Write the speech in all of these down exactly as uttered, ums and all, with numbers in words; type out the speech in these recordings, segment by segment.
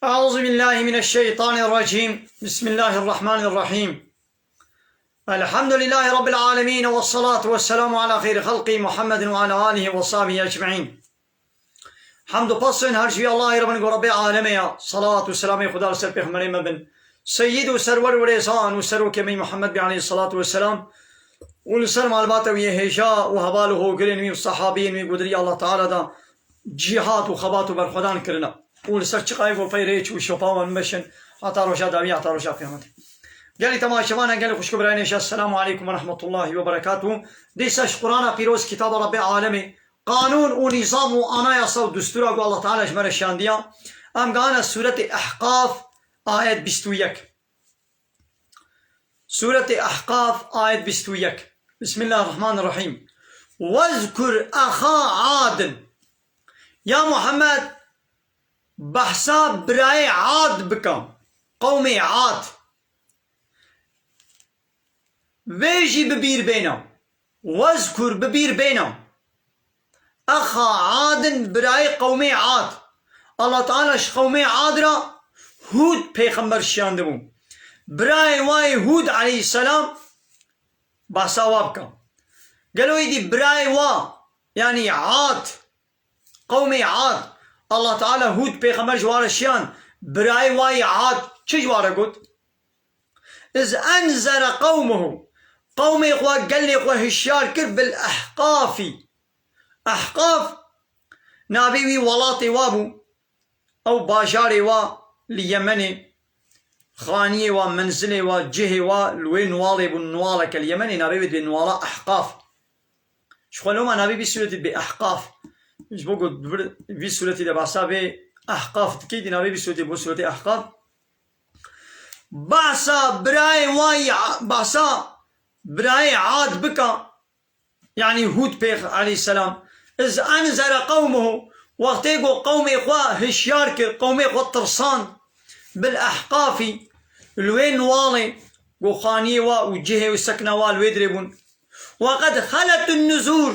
أعوذ بالله من الشيطان الرجيم. بسم الله الرحمن الرحيم. الحمد لله رب العالمين، والصلاة والسلام على خير خلقه محمد وعلى آله وصحبه أجمعين. Hemd û pes ên her ji vî Allahê re bin ku Rebbê alemê ya. Salat û selamê Xuda li ser pêxemberê me bin. Seyyid û serwer û rêzan û serokê me Muhammed bî aleyhissalatu vesselam. Û li ser malbata wî yê hêja û heval û hogirên wî û sahabiyên wî ku di riya Allah Teala da cîhat û xebat û berxwedan kirine. Û li ser çiqayê ku pey rêç û şopa wan meşin heta roja dawî, heta roja qiyametê. Gelî temaşevana, gelî xwişk û birayên hêja, Esselamu aleykum ve rahmetullahi ve berekatuhu. Dîsa ji Qur'ana pîroz, kitaba Rebbê alemê, qanûn û nîzam û anayasa û dustûra ku Allah Teala ji me re şandiya, em gihane Sûretê Ehqaf, ayet bîst û yek. Sûretê Ehqaf, ayet bîst û yek. Bismillahirrahmanirrahîm. Wezkur exa Adin. Ya Muhammed, behsa birayê Ad bike. Qewmê Ad. Vê jî bi bîr bêne. Wezkur, bi bîr bêne. Exa Adin, birayê qewmê Ad. Allah Teala ji qewmê Ad re Hûd pêxember şiyandibû. Birayê wa yê Hûd aleyhisselam behsa wa bike. Gelo êdî birayê wa, yanî Ad, qewmê Ad, Allah Teala Hûd pêxember ji wa re şiyand, birayê wa yê Ad çi ji wa re got? Iz enzere qewmehu. Qewmê xwe, gelê xwe hişyar kir bil ehqafî. Ehqaf navê wî welatê wa bû. Ew bajarê wa li Yemenê, xaniyê wa, menzilê wa, cihê wa li wê nuwalê bû. Nuwaleke li Yemenê, navê wê dibê nuwala Ehqaf. Ji xwe loma navê vî sûretî dibê Ehqaf. Ji bo ku di vir vî sûretî de behsa vê Ehqaf dikey, dî navê vî sûretî bo sûretê Ehqaf. Behsa birayê wa yî, behsa birayê Ad bika, yanî Hûd pêx aleyhisselam. Iz enzere qewmehu, wextê ku qewmê xwe hişyar kir, qewmê xwe tirsand, bil ehqafî, li wê nuwalê, ku xaniyê wa û cihê û sekna wa li wê dirê bûn. Ve qed xeletun nuzûr,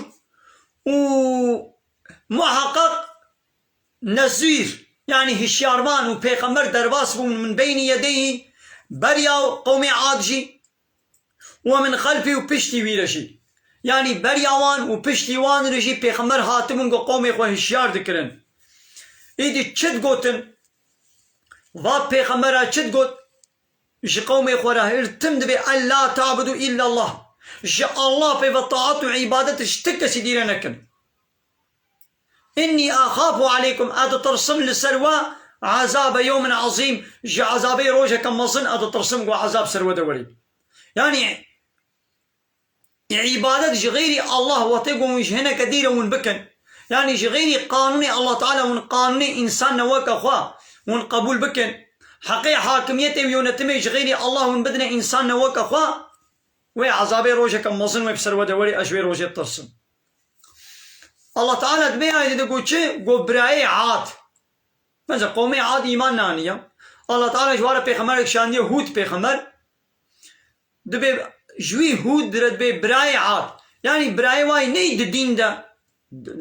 û muheqeq nezîr, yanî hişyarvan û pêxember derbas bûn, min beynî yedeyî, beriya qewmê Ad jî, we min xelfî, û piştî wî re jî. Yanî beriya wan û piştî wan re jî pêxember hatibûn ku qewmê xwe hişyar dikirin. Îdî çi digotin? Va pêxembera çi digot? Ji qewmê xwe re hir tim dibê, "Ella ta'budu illallah." Ji Allah pê ve taat û îbadet ji ti kesî dî re nekin. "Inni axafu aleykum", ez ditirsim li ser we, "azabe yewmin azîm", ji ezabê rojeke mezin ez ditirsim ku ezab ser we de werî. Yanî îbadet ji xeyrî Allah wextê ku hûn ji hineke dî re hûn bikin, yanî ji xeyrî qanûnê Allah Teala hûn qanûnê însan ne weke xwe hûn qebûl bikin, heqê hakimiyetê û yönetimê ji xeyrî Allah hûn bidine însan ne weke xwe, wê ezabê rojeke mezin wê bi ser we de werî, ez ji wê rojê ditirsim. Allah Teala di vê ayetê de got çi? Got birayê Ad. Mesela qewmê Ad îman naniye. Allah Teala ji wa re pêxemberek şandiye, Hûd pêxember. Dibê ji wî Hûd re dibê birayê Ad. Yanî birayê wa yî ney di dîn de,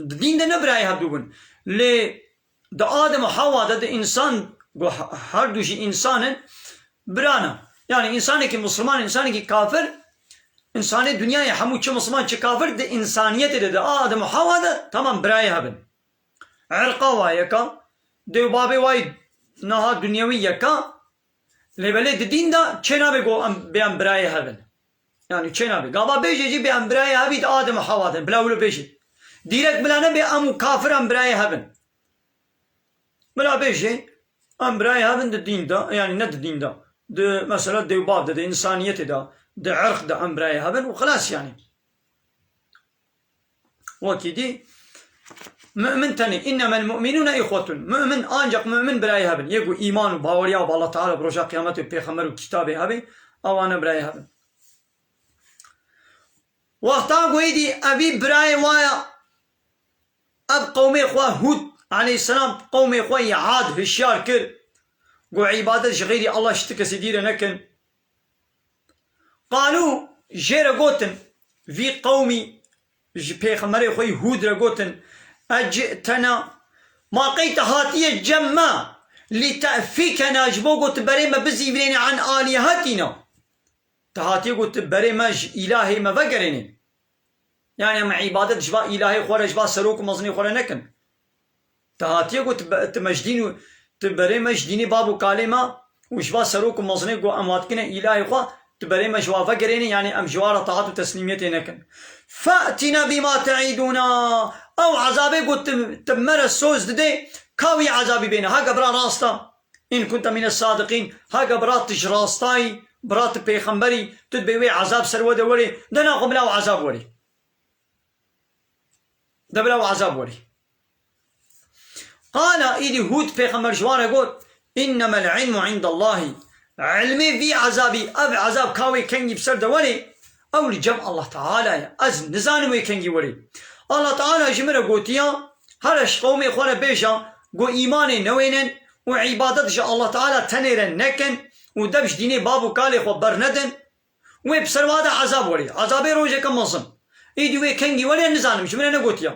di dîn de ne birayê hevdû bin. Lê di Adem û Hewa de, di însan, ku he-, her du jî însan in, bira ne. Yanî însanekî misliman, însanekî kafir, însanê dinyayê hemû, çi misliman çi kafir, di însaniyetê de, di Adem û Hewa de, tamam, birayê hev in. Irqa wa yeka, dê û babê wa yî niha dinyewî yeka, lê belê di dîn de çê nabe ku em bê em birayê hev in. Yanî çê nabe. Gava bêje jî bê em birayê hev î di Adem û Hewa de, bila wilo bêje. Dîrek bila nebe em û kafir em birayê hev in. Bila bêje, em birayê hev in di dîn de, yanî ne di dîn de. Di mesela dê û bav de, di însaniyetê de, di irq de em birayê hev in û xilas yanî. Wekî dî, mu'min tenê, "Innemel mu'minûne ihwetun." Mu'min, ancak mu'min birayê hev in. Yê ku îman û baweriya bi Allah Teala, bi roja qiyametê, pêxember û kitabê hebe, ewa ne birayê hev in. Wexta ku êdî evî birayê wa ya, ev qewmê xwe Hûd aleyhisselam, qewmê xwe yê Ad hişyar kir, ku îbadet ji xeyrî Allah ji ti kesî dî re nekin. Qalû, jê re gotin, vî qewmî ji pêxemberê xwe yî Hûd re gotin, "Eci'tena, ma qey te hatiye cem me, لتأفكنا, ji bo ku tu berê me bizîvirênî, عن آلهتنا. Tu hatiye ku tu berê me ji îlahê me vegerênî. Yani em îbadet ji va îlahê xwe re, ji va serok û mezinê xwe re nekin. Tu hatiye ku tu be-, tu me ji dîn û tu berê me ji dînê bab û kalê me û ji va serok û mezinê ku em watkine îlahê xwe, tu berê me ji wa vegerênî, yani em ji wa re taat û teslîmiyetê nekin. فأتنا بما تعدنا. Ew ezabê ku tu, tu me re soz didê, ka wî ezabî bêne. Ha gebra rast e. إن كنت من الصادقين. Ha gebra tu ji rastayî, bira tu pêxemberî, tu dibê wê ezab ser we de werê, de naxwe bila ew ezab werê. De bila ew ezab werê. Qala, îdî Hûd pêxember ji wan re got, إنما العلم عند الله. Ilmê vî ezabî, ev ezab ka wê kengî bi ser de werê, ew li cem Allah Teala ye. Ez nizanim wê kengî werê. Allah Teala ji min re gotiya, here ji qewmê xwe re bêje, ku îmanê newênin û îbadet ji Allah Teala tenê re nekin û dev ji dînê bab û kalê xwe bernedin, wê bi ser wa de ezab werê. Ezabê rojeke mezin. Îdî wê kengî werê nizanim, ji min re negotiya.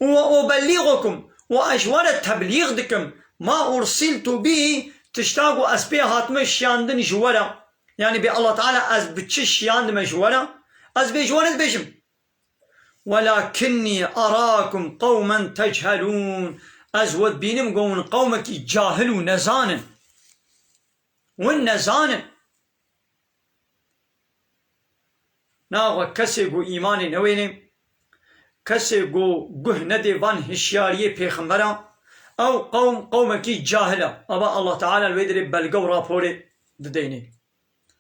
وأبلغكم, û ez ji we re teblîx dikim, ما أرسلت به, tişta ku ez pê hatime şiyandin ji we re. Yani bê Allah Teala ez bi çi şiyandime ji we re, ez bê ji we re dibêjim. ولكني أراكم قوما تجهلون. Ez we dibînim ku hûn qewmekî cahil û nezan in. Hûn nezan in. Naxwe kesê ku îmanê newênê, kesê ku guh nedê van hişyariyê pêxembera, ew qewm qewmekî cahil e. Ava Allah Teala li wê derê belge û raporê dideyne.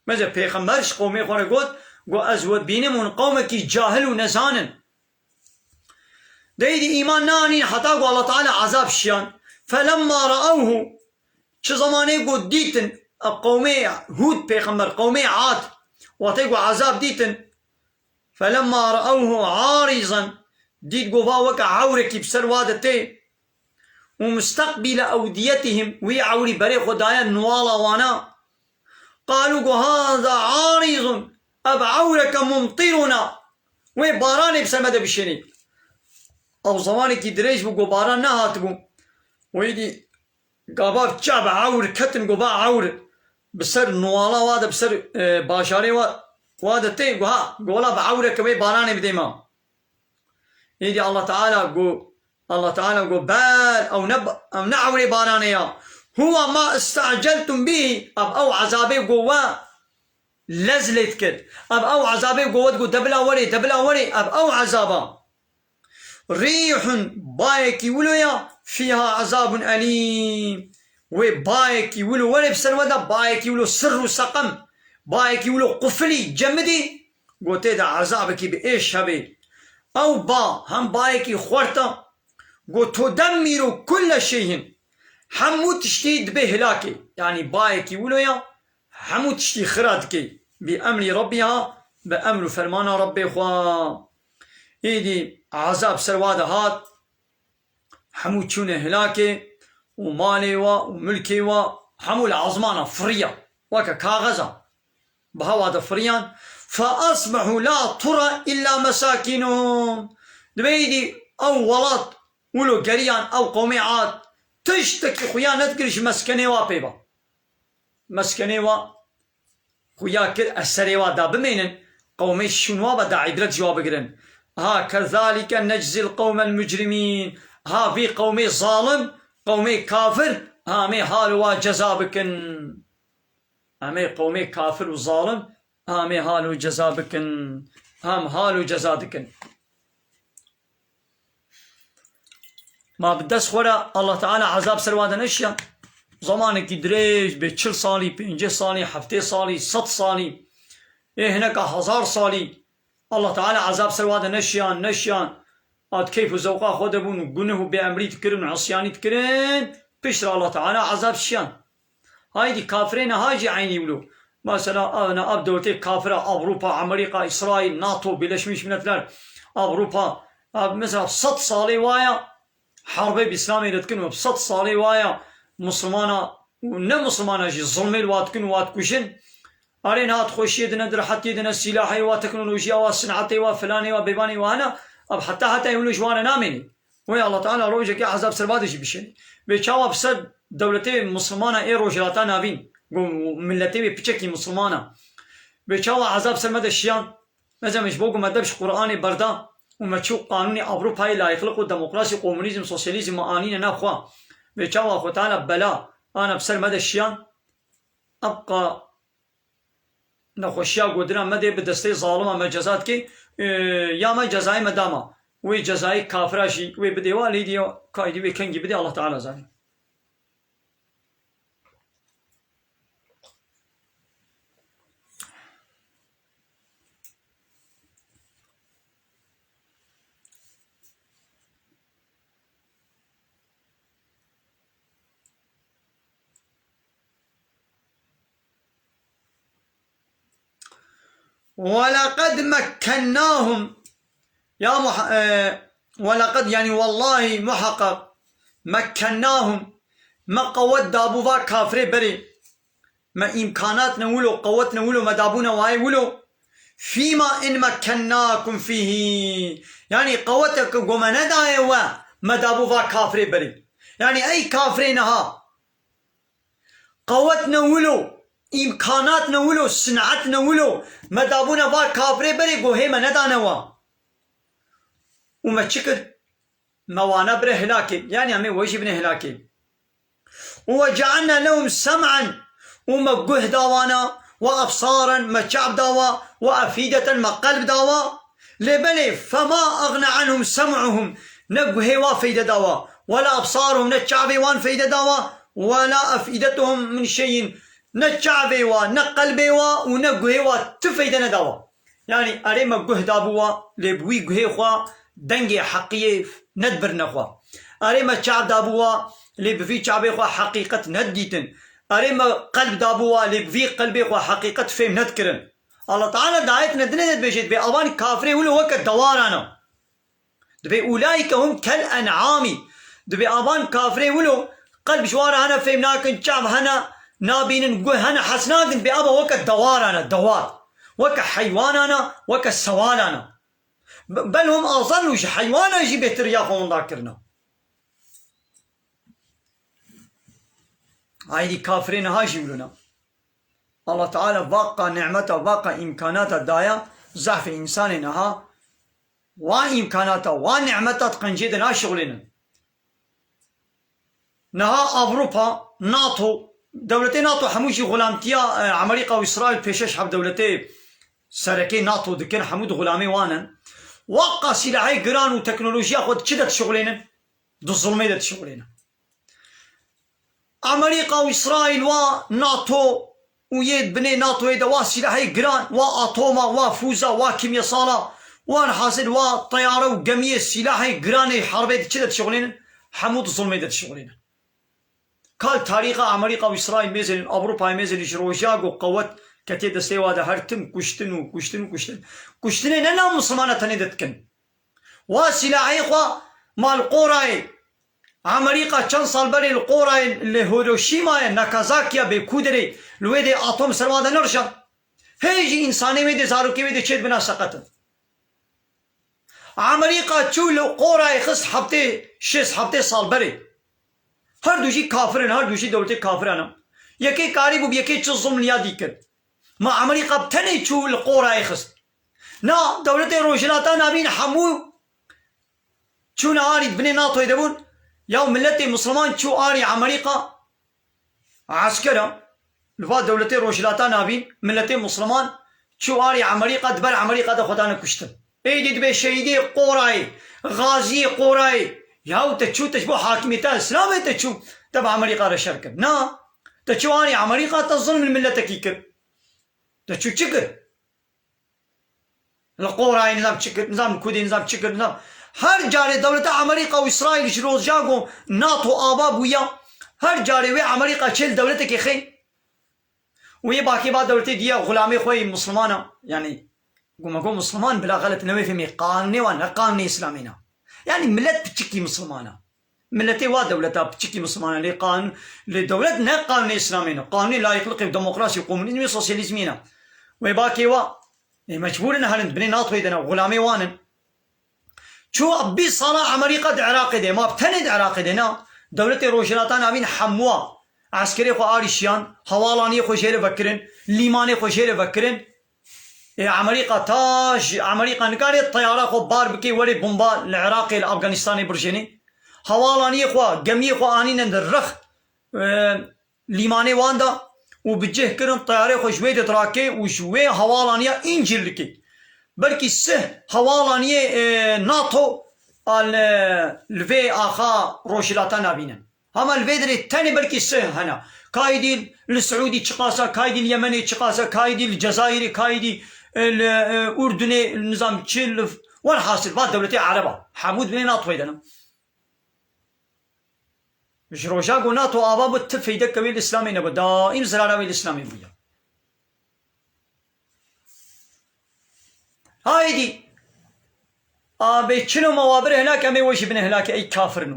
Meze pêxember ji qewmê xwe re got, got, ez we dibînim hûn qewmekî cahil û nezan in. Deyî dî îman neanîn heta ku Allah Teala ezab şiyan. فلما رأوه, çi zemanê ku dîtin, e, qewmê Hûd pêxember, qewmê Ad, wextê ku ezab dîtin, فلما رأوه عارضا, dît ku va weke ewrekî bi ser wa de tê. ومستقبل أوديتهم, wî ewrî berê xwe daye nuwala wana. قالوا, got, هذا عارض, ev ewreke ممطرنا, wê baranê bi ser me de bişênî. Ew zemanekî dirêj bû, got baran nehatibû. Wê dî gava çav ewr ketin, got va ewr bi ser nuwala wa de, bi ser, e, bajarê wa, wa de tê, got ha, got wela bi ewreke wê baranê bidê me. Îdî Allah Teala got, Allah Teala got, bel, ew ne, ew ne ewrê baranê ya. هو ما استعجلتم به, ev ew ezabê got we lez lê dikir. Ev ew ezabê got we digot, de bila werê, de bila werê, ev ew ezaba. ريح, bayekî wilo ya, فيها عذاب أليم. Wê bayekî wilo werê bi ser we de, bayekî wilo sir û seqem, bayekî wilo qufilî, cemidî, gotê de ezabekî bi êş hebê. Ew ba, hem bayekî xwert e, got, تدمر كل شيء. Hemû tiştî dibê hilakê. Yanî bayekî wilo ya, hemû tiştî xira dike. بأمر ربها, bi emr û fermana Rebbê xwe. Îdî ezab ser wa de hat, hemû çûne hilakê û malê wa û milkê wa hemû li ezmana firiya. Weke kaxeza bi hewa de firiyan. فأصبحوا لا ترى إلا مساكنهم. Dibê îdî ew welat wilo geriyan, ew qewmê Ad, tiştekî xuya nedikir ji meskenê wa pê ba. Meskenê wa xuya kir, ez serê wa da bimênin, qewmê şûn wa be da îbret ji wa bigirin. Ha, كذلك نجزي القوم المجرمين. Ha, vî qewmê zalim, qewmê kafir, ha, em ê hal wa ceza bikin. Em ê qewmê kafir û zalim, ha, em ê hal û ceza bikin. Ha, em hal û ceza dikin. Ma bi dest xwe re Allah Teala ezab ser wan de neşiya. Zamanekî dirêj bê, çil salî, pêncî salî, heftê salî, sed salî, ê hineka hezar salî Allah Teala ezab ser wan de neşiyan, neşiyan. At keyf û zewqa xwe de bûn û guneh û bêemrî dikirin û isyanî dikirin, piştre Allah Teala ezab şiyan. Haydî kafirê niha jî eynî wilo. Mesela, a, na, ev dewletê kafira, Ewropa, Amerîka, Îsraîl, NATO, Birleşmiş Milletler, Ewropa, a, mesela sed salê waya herbê bi Îslamê re dikin û sed salê waya Mislimana û ne Mislimana jî zilmê li wa dikin û wa dikujin. Arê niha di xweşiyê de ne, di rehetiyê de ne, sîlahê wa, teknolojiya wa, sinetê wa, filanê wa, bêbanê wa hene, ev heta heta wilo ji wan re namênî. Wê Allah Teala rojekê ezab ser va de jî bişênî. Vê çawa bi ser dewletê misilmana ê Rojhilata Navîn, ku miletê wê piçekî misilmana. Vê çawa ezab ser me de şiyan. Mesela ji bo ku me dev ji Qur'anê berda û me çû qanûnê Ewropayê, layîqlik û demokrasî, komunîzm, sosyalîzm me anîne nav xwe. Vê çawa Xwe Teala bela ana bi ser me de şiyan. Ebqa nexweşiya godina me dê bi destê zalima me ceza dikê, e, ya me cezayê me dama. Wê cezayê kafira jî wê bidê wa, lê diya kaydî wê kengî bidê Allah Teala zanî. ولقد مكناهم. Ya Muha-, e, ولقد, yani wallahî muhaqqaq, مكناهم, me qewet dabû va kafirê berê. Me îmkanat ne wilo, qewet ne wilo, me dabûne wayê wilo. فيما إن مكناكم فيه. Yani qeweteke ku me nedaye we, me dabû va kafirê berê. Yani ey kafirê niha. Qewet ne wilo, îmkanat ne wilo, sin'et ne wilo, me dabûne va kafirê berê, guhê me nedane wa. Û me çi kir? Me wana bire hilakê. Yani em ê we jî bine hilakê. وجعلنا لهم سمعا, û me guh da wana, وأبصارا, me çav da wa, وأفئدة, me qelb da wa. Lê belê, فما أغنى عنهم سمعهم, ne guhê wa feyde da wa, ولا أبصارهم, ne çavê wan feyde da wa, ولا أفئدتهم من شيء, ne çavê wa, ne qelbê wa û ne guhê wa ti feyde neda wa. Yani erê me guh dabû wa, lê bi wî guhê xwe dengê heqiyê nedibirine xwe. Erê me çav dabû wa, lê bi vî çavê xwe heqîqet nedidîtin. Erê me qelb dabû wa, lê bi vî qelbê xwe heqîqet fêm nedikirin. Allah Teala di ayetine dinê de dibêje, dibê avan kafirê wilo weke dewaran e. Dibê أولئك هم كالأنعام. Dibê avan kafirê wilo qelb ji wan re hene fêm nakin, çav hene nabînin, guh hene hes nakin, dibê ava weke dewaran e, dewar. Weke heywanan e, weke sewalan e. Be-, بل هم أضل, ji heywanan jî bêhtir riya xwe winda kirine. Aydî kafirê niha jî wilo ne. Allah Teala vaqa nimeta, vaqa îmkanata daya, zehfê însanê niha wa îmkanata, wa nimeta di qencê de naşixulênin. Niha Ewropa, NATO, dewletê NATO hemû jî xulamtiya, e, Amerîka û Îsraîl, pêşeş heb dewletê serekê NATO dikin, hemû di xulamê wan in. Waqa sîlahê giran û teknolojiya xwe di çi de dişixulênin? Di zulmê de dişixulênin. Amerîka û Îsraîl wa NATO û yê binê NATOyê de wa sîlahê giran, wa atoma, wa fûza, wa kîmyesala, wa hasil, wa teyare û gemiyê, sîlahê giranê herbê di çi de dişixulênin? Hemû di zulmê de dişixulênin. Kal tarîxa Amerîka û Îsraîl mêzênin, Ewropayê mêzênin ji roja ku qewet ketiye destê wa de her tim kuştin û kuştin û kuştin. Kuştinê ne nav misilmana tenê de dikin. Wa sîlahê xwe mal qorayê Amerîka çend sal berê li qorayê li Hiroşîmayê, Nakazakiya bê kûderê li wê dê atom ser wan de nirişand. Hê jî însanê wê dê, zarokê wê dê çê dibina seqetin. Amerîka çû li qorayê xist heftê, şêst heftê sal berê. Her du jî kafir in, her du jî dewletê kafiran in. Yekê karî bû bi yekê çi zulm liya dî kir. Ma Amerîka bi tenê çû li qorayê xist. Na dewletê Rojhilata Navîn hemû çûne arî, di binê NATOyê de bûn. Ya miletê Misliman çû arî Amerîka, eskera, li va dewletê Rojhilata Navîn, miletê Misliman çû arî Amerîka, di ber Amerîka de xwe dane kuştin. Êdî dibê şehîdê qorayê, xaziyê qorayê. Yaw te çû, te ji bo hakimiyeta Îslamê te çû, te bi Amerîka re şer kir. Na, te çû arî Amerîka, te zulm li miletekî kir. Te çû çi kir? Li qorayê nizam çi kir, nizam li kudê nizam çi kir, nizam. Her carê dewleta Amerîka û Îsraîl ji roja ku NATO ava bûya, her carê wê Amerîka çê li dewletekê xê. Û yê bakê va dewletê diya xulamê xwe yê Mislimana, yanî ku me got Misliman bila xelet ne wê fêmê, qanûnê wan ne qanûnê Îslamê ne. Yanî milet piçikî Mislimana. Miletê wa dewleta piçikî Mislimana lê qanûn, lê dewlet ne qanûnê Îslamê ne. Qanûnê layîqliqê û demokrasî û komunîzmê û sosyalîzmê ne. Wê bakê wa, ê mecbûr in herin, di binê NATOyê de ne, xulamê wan in. Çû bîst sala Amerîka di Iraqê de, ma bi tenê di Iraqê de na. Dewletê Rojhilata Navîn hemûa eskerê xwe arîşiyan, hewalaniyê xwe jê re vekirin, lîmanê xwe jê re vekirin. Ê Amerîka ta ji Amerîka nikare teyara xwe bar bike, were bomba li Iraqê, li Afganistanê birjêne. Hewalaniyê xwe, gemiyê xwe anîne di rix, e, lîmanê wan de û bi cih kirin teyarê xwe ji wê de dirake û ji wê hewalaniya Încîl dike. Belkî sih hewalaniyê, e, nato a li, li vê axa Rojhilata Navîn in. Hema li vê derê tenê belkî sih hene. Ka êdî li Siûdî çiqas e, ka êdî li Yemenê çiqas e, ka êdî li Cezayirê, ka êdî, e, li, e, Urdunê, nizam çi, li, welhasil, va dewletê Ereba. Hemû di binê natoyê de ne. Ji roja ku nato ava bû, ti feydeke wê li Îslamê nebû. Daîm zirara wê li Îslamê bûye. Haydî. Abê çilo ma wa bir hilak, em ê we jî bine hilak, ey kafirino.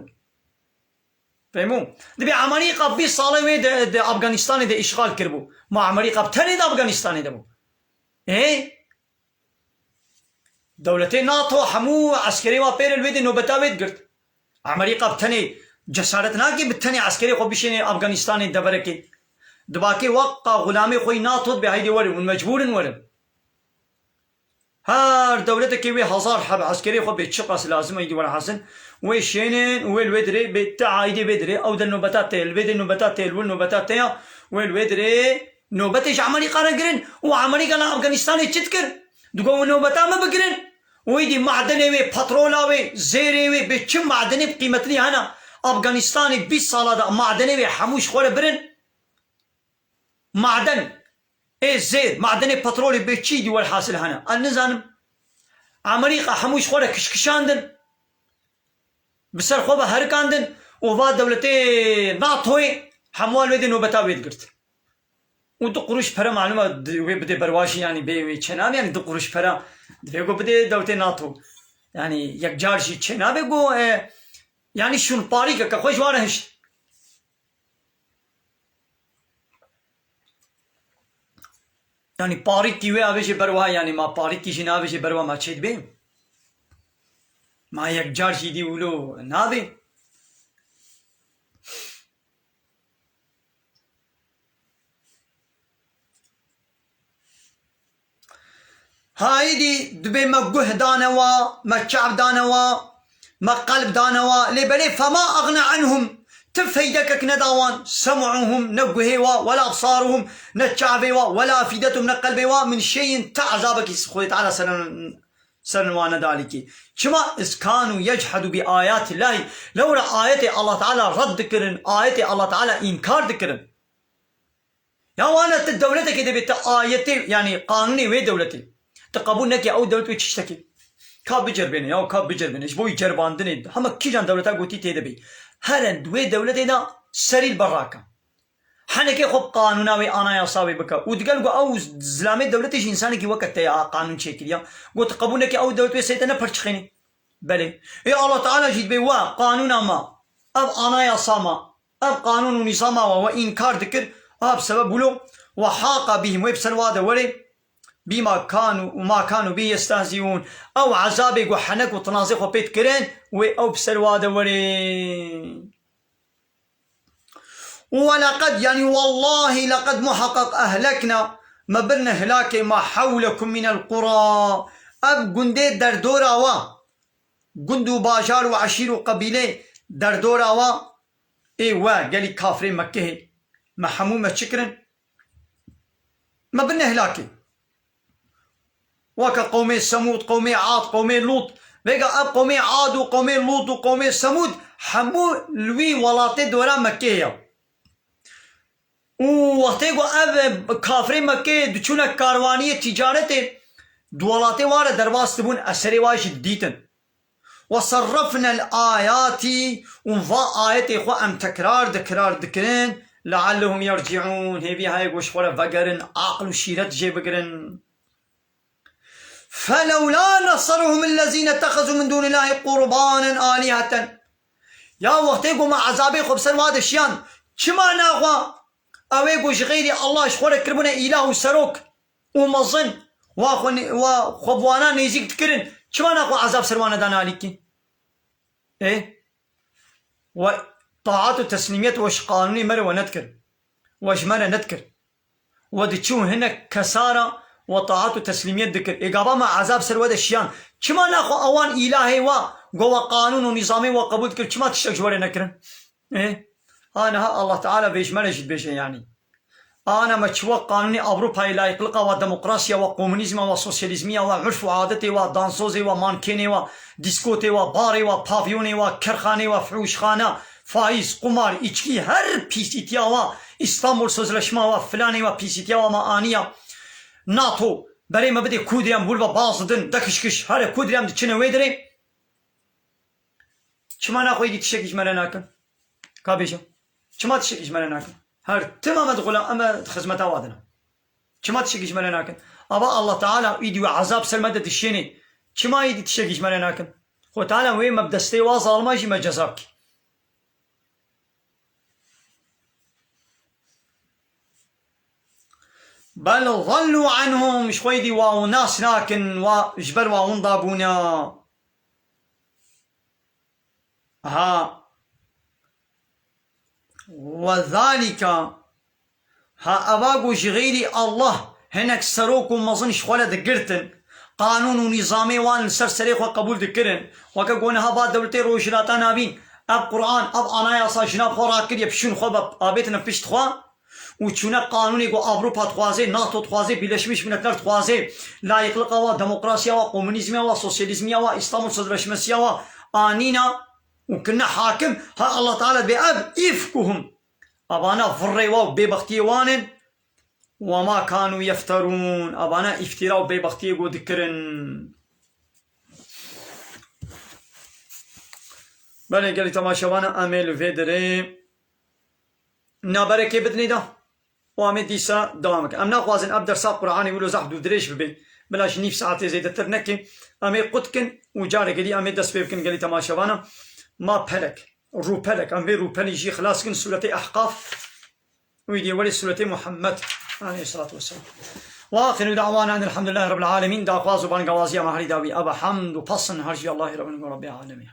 Fehmû? Dibê Amerîka bîst sala wê de, de Afganistanê de îşxal kiribû. Ma Amerîka bi tenê de Afganistanê de bû. Ê? Dewletê nato hemû eskerê wa pê re li wê de nobeta wê digirt. Amerîka bi tenê cesaret nake bi tenê eskerê xwe bişêne Afganistanê deverekê. Dibakê weqa xulamê xwe yî nato dibê heydê werin, hûn mecbûr in werin. Her dewletekê wê hezar heb eskerê xwe bê çiqas lazim e, êdî were hesin, wê şênin û wê li wê dirê bê ti aîdê vê dirê, ew de nobeta te, li vê de nobeta te, li wir nobeta te ya, wê li wê dirê nobetê ji Amerîka re girin û Amerîka li Afganistanê çi dikir? Digot, wê nobeta me bigirin. Û êdî madenê wê, petrola wê, zêrê wê, bê çi madenê bi qîmetinî hene? Afganistanê bîst sala de madenê wê hemû ji xwe re birin. Maden, ê zêr, madenê petrolê bê çî dî welhasil hene. Ez nizanim. Amerîka hemû ji xwe re kişkişandin. Bi ser xwe ve herikandin û va dewletê natoyê hemû li wê de nobeta wê digirt. Û du quruş pere malum e di-, wê bidê berwa jî, yanî bê wê çênabe, yanî du quruş pere divê ku bidê dewletê nato. Yanî yekcar jî çênabe ku, e, yanî şûnparîkeke xwe ji wan re hişt. Yanî parîkî wê avêjê ber wa, yanî ma parîkî jî navêjê ber wa ma çê dibê? Ma yek car jî dî wilo nabê? Haydî dibê me guh dane wa, me çav dane wa, me qelb dane wa. Lê belê fema agne anhum, ti feydekek neda wan, sem'uhum, ne guhê wa, wela absaruhum, ne çavê wa, wela afidetum, ne qelbê wa, min şeyin, ti ezabekî Xwedê Teala ser, ser wan neda alîkî. Çima? Iz kanu yechadu bi ayatillahî, lewra ayetê Allah Teala red dikirin, ayetê Allah Teala înkar dikirin. Ya wana ti dewletekê dibê ti ayetê, yanî qanûnê wê dewletê ti qebûl nekê, ew dewlet wê çi tiştekê? Ka biceribêne ya, ka biceribêne. Ji bo wî ceribandinê hema kîjan dewleta gotî tê de bê. Here di wê dewletê de serî li ber rake. Henekê xwe bi qanûna wê, anayasa wê bike. Û digel ku ew zilamê dewletê jî însanekî weke te ya qanûn çêkiriya. Got, ti qebûl nekê ew dewlet wê seyte ne pirçiqênê. Belê. Ê Allah Teala jî dibê we qanûna me, ev anayasa me, ev qanûn û nîzama we, we înkar dikir, a bi sebeb wilo, we haqa bihim, wê bi ser wa de werê, bîma kanu û ma kanu bî yestehzîûn. Ew ezabê ku henek û tinazê xwe pê dikirin, wê ew bi ser wa de werê. Û we leqed, yanî wellahî leqed muheqeq ehlekna, me birine hilakê ma hewlekum minel qura. Ev gundê derdora wa, gund û bajar û eşîr û qebîlê derdora wa, ê we gelî kafirê Mekkehê, me hemû me çi kirin? Me birine hilakê. Weke qewmê Semûd, qewmê Ad, qewmê Lût. Vêga ev qewmê Ad û qewmê Lût û qewmê Semûd hemû li wî welatê dora Mekkê ye. Û wextê ku ev kafirê Mekkê diçûne karwaniyê tîcaretê, di welatê wa re derbas dibûn, eserê wa jî didîtin. وصرفنا الآيات، û va ayetê xwe em tekrar, tekrar dikirin, لعلهم يرجعون، hêvî heye ku ji xwe re vegerin, aqil û şîret jê bigirin. فلولا نصرهم الذين اتخذوا من دون الله قربانا آلهة. Ya wextê ku me ezabê xwe bi ser wa de şiyan, çima naxwe ew ê ku ji xeyrî Allah ji xwe re kiribûne îlah û serok û mezin, wa xwe nê-, wa xwe bi wana nêzîk dikirin, çima naxwe ezab ser wan nedane alîkî? Ê? We taat û teslîmiyet we ji qanûnê me re we nedikir. We ji me re nedikir. We diçû hinek kesara we taat û teslîmiyet dikir. Ê gava me ezab ser we de şiyan. Çima naxwe ewan îlahê we, go we qanûn û nîzamê we qebûl dikir, çima tiştek ji we re nekirin? Ê? Ha niha Allah Teala vê ji me re jî dibêje yanî. Ana me çi we qanûnê Ewropayê, layîqliqa we, demokrasiya we, komunîzma we, sosyalîzmiya we, urf û adetê we, dansozê we, mankênê we, dîskotê we, barê we, pavyonê we, kerxanê we, fihûşxana, faîz, qumar, îçkî, her pîsîtiya we, Îstanbul Sözleşma we, filanê we, pîsîtiya we me aniya NATO, berê me bidê Kurdê em hûl ve baz didin, dekişkiş, here Kurdê em diçine wê dirê. Çima naxwe êdî tiştekî ji me re nakin? Ka bêje. Çima tiştekî ji me re nakin? Her tim em di xula-, em di xizmeta wa de ne. Çima tiştekî ji me re nakin? Ava Allah Teala êdî we ezab ser me de dişênê. Çima êdî tiştekî ji me re nakin? Xwe Teala wê me bi destê wa zalima jî me ceza bikî. Bel zallu anhum, ji xwe dî wa nas nakin, wa ji ber wa winda bûne. Ha. Ve zalika, ha eva ku ji xeyrî Allah hinek serok û mezin ji xwe re digirtin, qanûn û nîzamê wan li ser serê xwe qebûl dikirin, weke ku niha va dewletê Rojhilata Navîn, ev Quran, ev anayasa ji nav xwe rakiriye, pişûn xwe ve avêtine pişt xwe, û çûne qanûnê ku Ewropa dixwaze, NATO dixwaze, Birleşmiş Milletler dixwaze, layîqliqa wa, demokrasiya wa, komunîzmiya wa, sosyalîzmiya wa, Îstanbul Sözleşmesiya wa anîna û kirine hakim, ha Allah Teala dibê ev îfkuhum. Evana virrê wa û bêbextiyê wan in. Ve ma kanu yefterûn. Evana îftîra û bêbextiyê ku dikirin. Belê gelî temaşevana em ê li vê dirê naberekê bidinê de. Û em ê dîsa dewam bikin. Em naxwazin ev dersa Quranê wilo zehf dûvdirêj bibe. Bila ji nîv saetê zêdetir neke. Em ê qut kin û careke dî em ê dest pê bikin gelî temaşevana. Ma pelek, rûpelek, em vê rûpelî jî xilas kin Sûretê Ehqaf. Wî dî welê Sûretê Muhammed aleyhissalatu vesselam. Ve axiru da'wana enelhamdülillahi rabbil alemin. Daxwaz û bangawaziya me herî dawî. Eva hamd û pasin her jî Allahî Rabbî, Rabbî alemî.